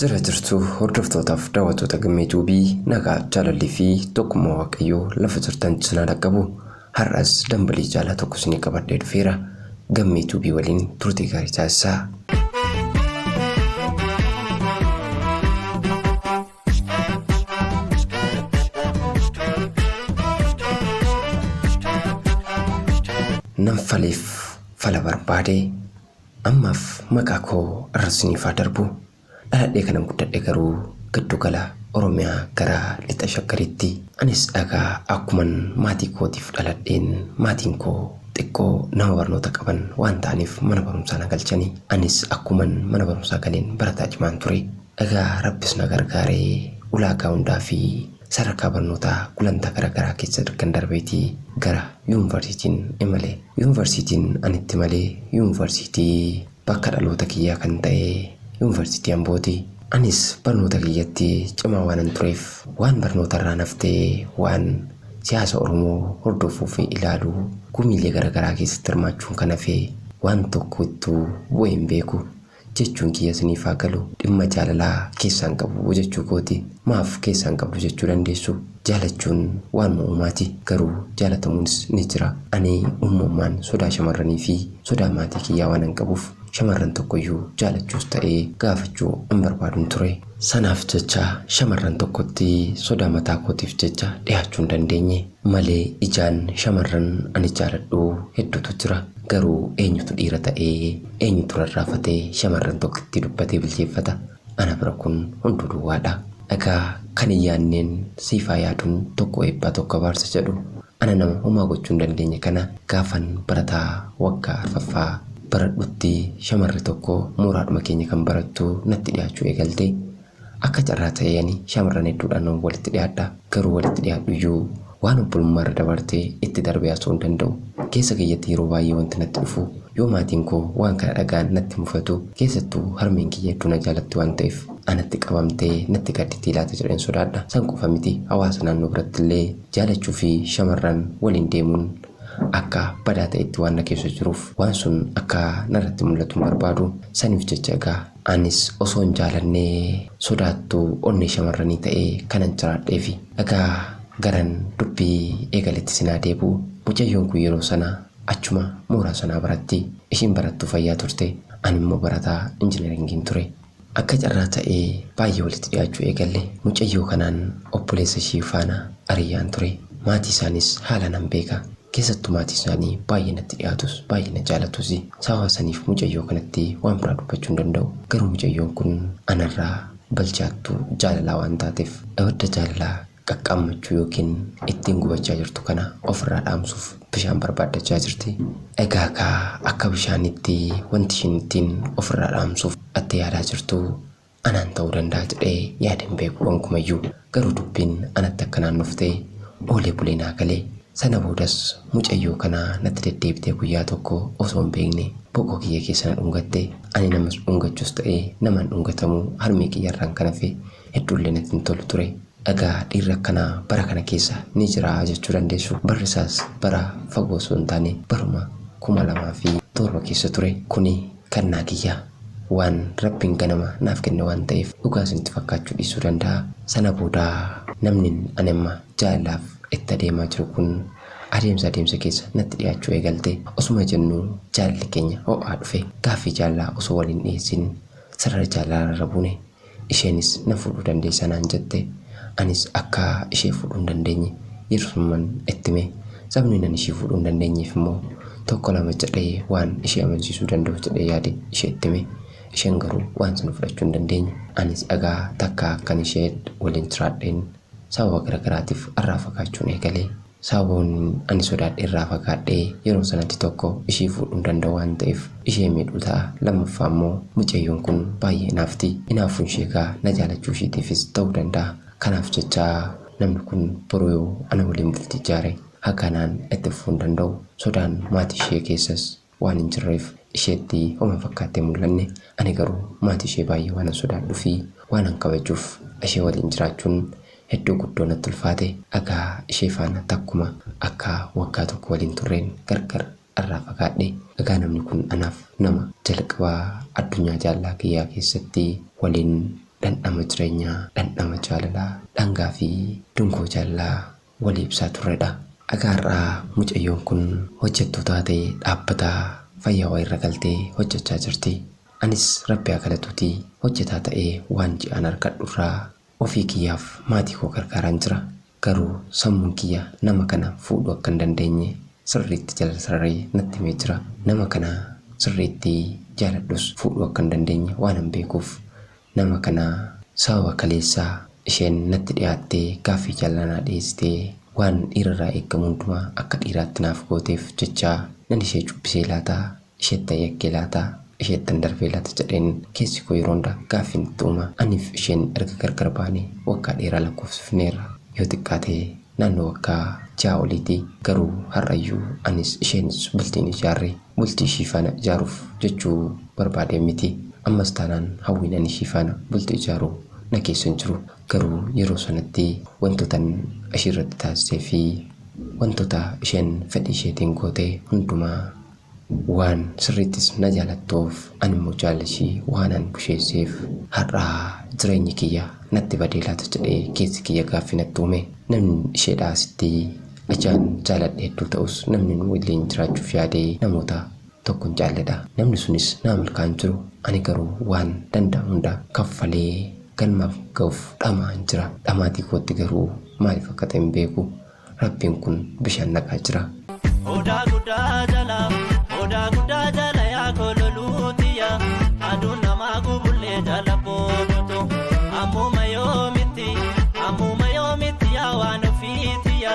Jira jirtu hordoftootaaf daawwattoota Gammee Tuubii, nagaa, jaalallii fi tokkummaa Waaqayyoo lafa jirtan cinaa dhaqqabu. Har'as dambalii jaalaa tokko isinii qabadhee dhufeera. Gammee Tuubii waliin turtii gaarii taasisaa. Nan faleef fala barbaade. Ammaaf maqaa koo irra isiniif haa darbu. Dhaladhee kanan guddadhe garuu giddu gala Oromiyaa gara lixa Shaggaritti. Anis egaa akkuman maatii kootiif dhaladheen maatiin koo xiqqoo nama barnoota qaban waan ta'aniif mana barumsaa na galchani. Anis akkuman mana barumsaa galeen barataa cimaan ture. Egaa Rabbis na gargaaree ulaagaa hundaa fi sadarkaa barnootaa gulantaa gara garaa keessa ergan darbeeti gara yuunvarsiitiin imale. Yuunvarsiitiin ani itti imale yuunvarsiitii bakka dhaloota kiyyaa kan ta'e Yuunvarsiitii Ambooti. Anis barnoota kiyyatti cimaa waanan tureef waan barnootarraa naftee waan siyaasa Oromoo hordofuu fi ilaaluu gumiilee gara garaa keessatti hirmaachuun kan hafe waan tokkottuu bu'ee hin beeku. Jechuun kiyya isiniif haa galu. Dhimma jaalalaa keessaan qabu jechuu kooti. Maaf keessaan qabdu jechuu dandeessu. Jaalachuun waanuma uumaati. Garuu jaalatamuunis ni jira. Ani uumamumaan sodaa shamarranii fi sodaa maatii kiyyaa waanan qabuuf shamarran tokkoyyuu jaalachuus ta'ee gaafachuu hin barbaadun ture. Sanaaf jecha shamarran tokkotti sodaa mataa kootiif jecha dhiyaachuu hin dandeenye. Malee ijaan shamarran ani jaaladhu hedduutu jira. Garuu eenyutu dhiira ta'ee, eenyutu rarraafatee shamarran tokkittii dubbatee bilcheeffata? Ana bira kun hunduu duwwaadha. Egaa kan hin yaadneen siif haa yaaduun tokko eebbaa tokko abaarsa jedhu. Ana nama homaa gochuu hin dandeenye kana gaafan barataa waggaa arfaffaa baradhutti shamarri tokko mooraadhuma keenya kan barattu natti dhiyaachuu eegalte. Akka carraa ta'ee ani shamarran hedduudhaan walitti dhiyaadha. Garuu walitti dhiyaadhuyyuu waan obbolummaarra dabartee itti darbee haasa'uu hin danda'u. Keessa kiyyatti yeroo baay'ee wanti natti dhufu yoo maatiin koo waan kana dhaga'an natti mufatu. Keessattuu harmeen kiyya hedduu na jaalatti waan ta'eef anatti qabamtee natti gadditii laata jedheen sodaadha. San qofa miti, hawaasa naannoo birattillee jaalachuu fi shamarran waliin deemuun akka badaa ta'etti waan na keessa jiruuf waan sun akka narratti mul'atu hin barbaadu. Saniif jecha egaa anis osoo hin jaalanne sodaattuu onnee shamarranii ta'ee kanan jiraadheefi. Egaa garan dubbii eegaletti isin haa deebi'u. Mucayyoon kun yeroo sana achuma mooraa sanaa baratti. Ishiin barattuu fayyaa turte. Ani immoo barataa injinariingiin ture. Akka carraa ta'ee baay'ee walitti dhiyaachuu eegalle. Mucayyoo kanaan obboleessa ishii faana ariyyaan ture. Maatii isaaniis haalaanan beeka. Keessattuu maatii isaanii baay'ee natti dhiyaatus, baay'ee na jaalatus. Sababa saniif mucayyoo kanatti waan biraa dubbachuu hin danda'u. Garuu mucayyoon kun anarraa balchaattuu jaalalaa waan taateef ibidda jaalalaa qaqqaammachuu ykn ittiin gubachaa jirtu kana ofirraa dhaamsuuf bishaan barbaaddachaa jirti. Egaa kaa akka bishaaniitti wanti ishiin ittiin ofirraa dhaamsuuf itti yaadaa jirtu anaan ta'uu danda'a jedhee yaadee hin beeku gonkumayyuu. Garuu dubbiin anatti akka naannofte oolee bulee naa gale. Sana boodas mucayyoo kana natti deddeebitee guyyaa tokko osoo hin beekne boqoo kiyya keessa na dhungatte. Ani namas dhungachuus ta'ee namaan dhungatamuu harmee kiyyarraan kan hafe hedduullee natti hin tolu ture. Egaa dhiirri akkanaa bara kana keessa ni jira jechuu dandeessu. Barri isaas bara fagoo osoo hin taane baruma 2007 keessa ture. Kuni kannaa kiyya. Waan Rabbiin ganama naaf kenne waan ta'eef dhugaa isinitti fakkaachuu dhiisuu danda'a. Sana booda namnin ani amma jaalalaaf itti adeemaa jiru kun adeemsa adeemsa keessa natti dhiyaachuu eegalte. Osuma jennuu jaalalli keenya ho'aa dhufe. Gaaffii jaalalaa osoo wal hin dhiyeessin sarara jaalalaa irra buune. Isheenis na fuudhuu dandeessa naan jette. Anis akka ishee fuudhuu hin dandeenye yerosuman itti hime. Sababni ani ishee fuudhuu hin dandeenyeef immoo tokko lama jedhee waan ishee amansiisuu danda'u jedhee yaade isheetti hime. Isheen garuu waan sana fudhachuu hin dandeenye. Anis egaa takkaa akkan ishee waliin jiraadheen sababa garagaraatiif irraa fagaachuun eegale. Sababoonni ani sodaadhe irraa fagaadhe yeroo sanatti tokko ishii fuudhuu hin danda'u waan ta'eef ishee miidhuu ta'a. Lammaffaa immoo mucayyoon kun baay'ee inaafti. Inaafuun ishee egaa na jaalachuu ishiitiifis ta'uu danda'a. Kanaaf jecha namni kun boru yoo ana waliin bultii ijaare haga anaan itti fufuu hin danda'u. Sodaan maatii ishee keessas waan hin jirreef isheetti homa fakkaattee hin mul'anne. Ani garuu maatii ishee baay'ee waanan sodaadhuu fi waanan kabajuuf ishee waliin jiraachuun hedduu guddoo natti ulfaate. Egaa ishee faana takkuma akka waggaa tokko waliin turreen gargar irraa fagaadhe. Egaa namni kun anaaf nama jalqabaa addunyaa jaalalaa kiyyaa keessatti waliin. Dhandhama jireenyaa, dhandhama jaalalaa, dhangaa fi dungoo jaalalaa walii ibsaa turredha. Egaa har'aa mucayyoon kun hojjettuu taatee dhaabbata fayyaa wayiirra galtee hojjechaa jirti. Anis Rabbi haa galatuutii hojjetaa ta'ee waan ji'aan argadhurraa ofii kiyyaaf maatii koo gargaaraan jira. Garuu sammuun kiyya nama kana fuudhuu akka hin dandeenye sirriitti jala sararee natti himee jira. Nama kana sirriitti jaaladhus fuudhuu akka hin dandeenye waanan beekuuf nama kana sababa kaleessa isheen natti dhiyaattee gaaffii jaalalaa naa dhiyeessitee waan dhiirarraa eeggamu hundumaa akka dhiiraatti naaf gooteef jecha nan ishee cubbisee laata? Isheettan yakkee laata? Isheettan darbee laata jedheen keessi koo yeroo hunda gaaffii natti uuma. Aniif isheen erga gargar baanee waggaa dheeraa lakkoofsifneerra. Yoo xiqqaate naannoo waggaa 6 oliiti. Garuu har'ayyuu anis isheenis bultii hin ijaarre. Bultii ishii faana ijaaruuf jechuu barbaadeen miti. Ammas taanaan hawwiin ani ishii faana bultii ijaaruu na keessa hin jiru. Garuu yeroo sanatti wantootan ishiirratti taasisee fi wantoota isheen fedhii isheetiin goote hundumaa waan sirriittis na jaalattuuf ani immoo jaalala ishii waanan busheesseef har'a jireenyi kiyya natti badee laata jedhee keessi kiyya gaaffii natti uume. Namni isheedhaa asitti ijaan jaaladhe hedduu ta'us namni waliin jiraachuuf yaade namoota tokkon jaalladha. Namni sunis naa milkaa'aa hin jiru. Ani garuu waan danda'amu hunda kaffalee galmaaf ga'uuf dhama'aan jira. Dhamaatii kootti garuu maaliif akka ta'e hin beeku. Rabbiin kun bishaan naqaa jira. Odaa guddaa jala, odaa guddaa jala yaa kololuu tiyya, aduun namaa gubullee jala boobutu. Ammuma yoomitti, ammuma yoomitti yaa waan ofii tiyya,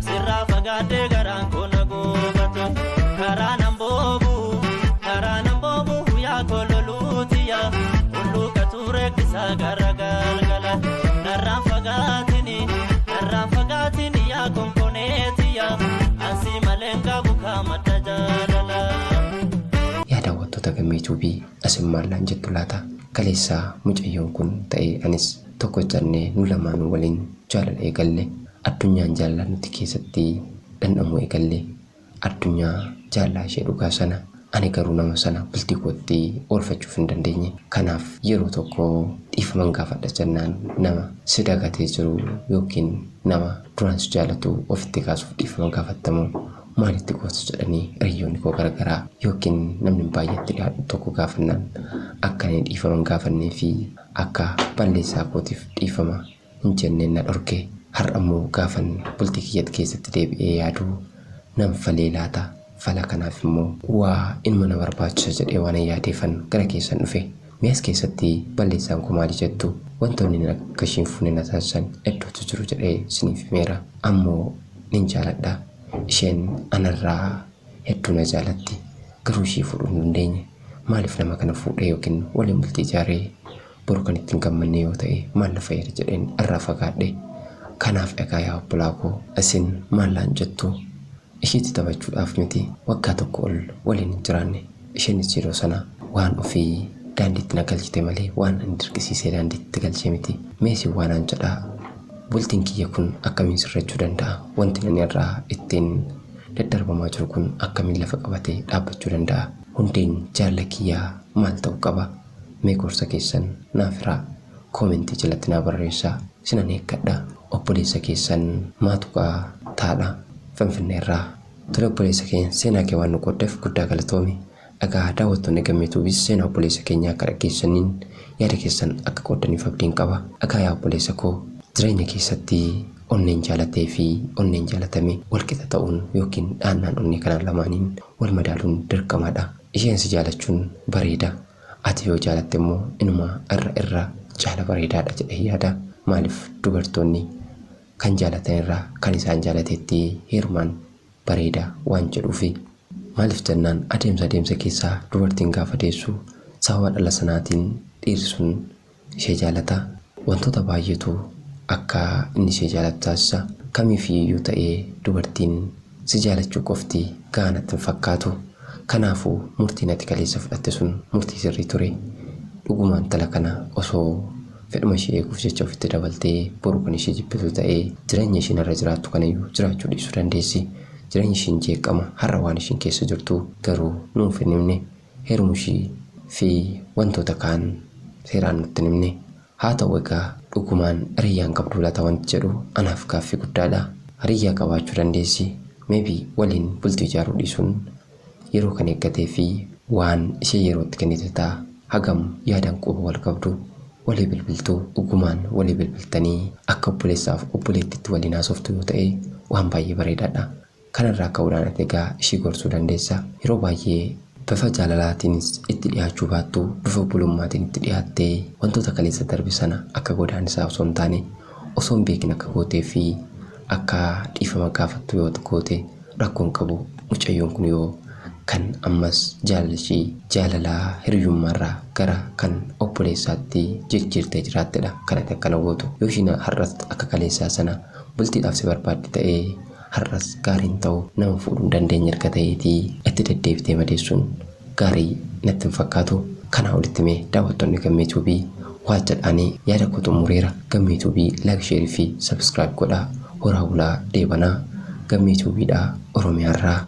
sirraa fagaadhee garaan koo na gubatu. Karaa nan boobu, karaa nan boobu yaa kololuu tiyya, hulluuqa ture kisaa gara galgala. Narraan fagaatini, narraan fagaatini yaa konkonee tiyya, ansii malee hin qabu kaa madda jaalala. Yaa daawwattoota Gammee Tuubii asin maal naan jettu laata? Kaleessa mucayyoon kun ta'ee anis tokko jennee nu lamaanuu waliin jaalala eegalle. Addunyaan jaalala nuti keessatti dhandhamuu eegalle. Addunyaa jaalalaa ishee dhugaa sana. Ani garuu nama sana bultii kootti oolfachuuf hin dandeenye. Kanaaf yeroo tokko dhiifaman gaafadha jennaan nama si dagatee jiru yookiin nama duraan si jaalatu ofitti kaasuuf dhiifama gaafattamoo maalitti goota jedhanii hiriyyoonni koo garagaraa yookiin namni baay'eetti dhiyaadhu tokko gaafannaan akka ani dhiifama hin gaafannee fi akka balleessaa kootiif dhiifama hin jenneen na dhorke. Har'a immoo gaafan bultii kiyyatti keessatti deebi'ee yaadu nan falee laata? Fala kanaaf immoo waa inuma na barbaachisa jedhee waanan yaadeefan gara keessan dhufe. Mee as keessatti balleessaan koo maali jettu? Wantoonni akka ishii hin fuune na taasisan hedduutu jiru jedhee isiniif himeera. Ammoo nin jaaladha. Isheen anarraa hedduu na jaalatti. Garuu ishii fuudhuu hin dandeenye. Maaliif nama kana fuudhee yookiin waliin bultii ijaaree boru kan itti hin gammanne yoo ta'e maal na fayyada jedheen irraa fagaadhe. Kanaaf egaa yaa obbolaa koo isin maal naan jettu? Ishiitti taphachuudhaaf miti waggaa tokko ol waliin hin jiraanne. Isheenis yeroo sana waan ofii daandiitti na galchite malee waan ani dirqisiisee daandiitti galche miti. Mee isin waa naan jedhaa. Bultiin kiyya kun akkamiin sirrachuu danda'a? Wanti ani irraa ittiin daddarbamaa jiru kun akkamiin lafa qabatee dhaabbachuu danda'a? Hundeen jaalala kiyyaa maal ta'uu qaba? Mee gorsa keessan naaf hiraa. Koomentii jalatti naa barreessaa. Isinan eeggadha. Obboleessa keessan Maatuqaa Taadha Finfinneerraa. Tole obboleessa keenya seenaa kee waan nu qooddeef guddaa galatoomi. Egaa daawwattoonni Gammee Tuubiis seenaa obboleessa keenyaa akka dhaggeessaniin yaada keessan akka qooddaniif abdiin qaba. Egaa yaa obboleessa koo jireenya keessatti onneen jaalatee fi onneen jaalatame wal qixa ta'uun yookiin dhahannaan onnee kanaa lamaaniin wal madaaluun dirqamadha. Isheen si jaalachuun bareeda. Ati yoo jaalatte immoo inumaa irra irra caala bareedaadha jedheen yaada. Maaliif dubartoonni kan jaalatan irraa kan isaan jaalatetti heerumaan bareeda waan jedhuufi. Maaliif jennaan adeemsa adeemsa keessaa dubartiin gaafa deessu sababa dhala sanaatiin dhiirri sun ishee jaalata. Wantoota baay'eetu akka inni ishee jaalatu taasisa. Kamiifiyyuu ta'ee dubartiin si jaalachuu qofti gahaa natti hin fakkaatu. Kanaafuu murtiin ati kaleessa fudhatte sun murtii sirrii ture. Dhuguma intala kana osoo fedhuma ishee eeguuf jecha ofitti dabaltee boru kan ishee jibbitu ta'ee jireenya ishiin har'a jiraattu kanayyuu jiraachuu dhiisuu dandeessi. Jireenyi ishiin jeeqama har'a waan ishiin keessa jirtu garuu nuuf hin himne. Heerumu ishii fi wantoota kaan seeraan nutti hin himne. Haa ta'u egaa, dhugumaan hiriyyaan qabdu laata wanti jedhu anaaf gaaffii guddaadha. Hiriyyaa qabaachuu dandeessi. Maybe waliin bultii ijaaruu dhiisuun yeroo kan eeggatee fi waan ishee yerootti kennite ta'a. Hagam yaadaan quba wal qabdu, walii bilbiltuu? Dhugumaan walii bilbiltanii akka obboleessaaf obboleettiitti waliin haasoftu yoo ta'e, waan baay'ee bareedaadha. Kanarraa ka'uudhaan ati egaa ishii gorsuu dandeessa. Yeroo baay'ee bifa jaalalaatiinis itti dhiyaachuu baattu, bifa obbolummaatiin itti dhiyaattee wantoota kaleessa darbe sana akka godaannisaa osoo hin taane osoo hin beekin akka gootee fi akka dhiifama gaafattu yoo goote rakkoo hin qabu. Mucayyoon kun yoo kan ammas jaalala ishii jaalala hiriyyummaarraa gara kan obboleessaatti jijjiirtee jiraattedha kan ati akkana gootu. Yoo ishiin har'as akka kaleessaa sana bultiidhaaf si barbaaddi ta'ee, har'as gaariin ta'u nama fuudhuu hin dandeenye erga ta'eetii itti deddeebitee madeessuun gaarii natti hin fakkaatu. Kanaa olitti mee daawwattoonni Gammee Tuubii waa jedhaanii yaada koo xumureera. Gammee Tuubii like, share fi subscribe godhaa. Horaa bulaa deebanaa. Gammee Tuubiidhaa Oromiyaarraa.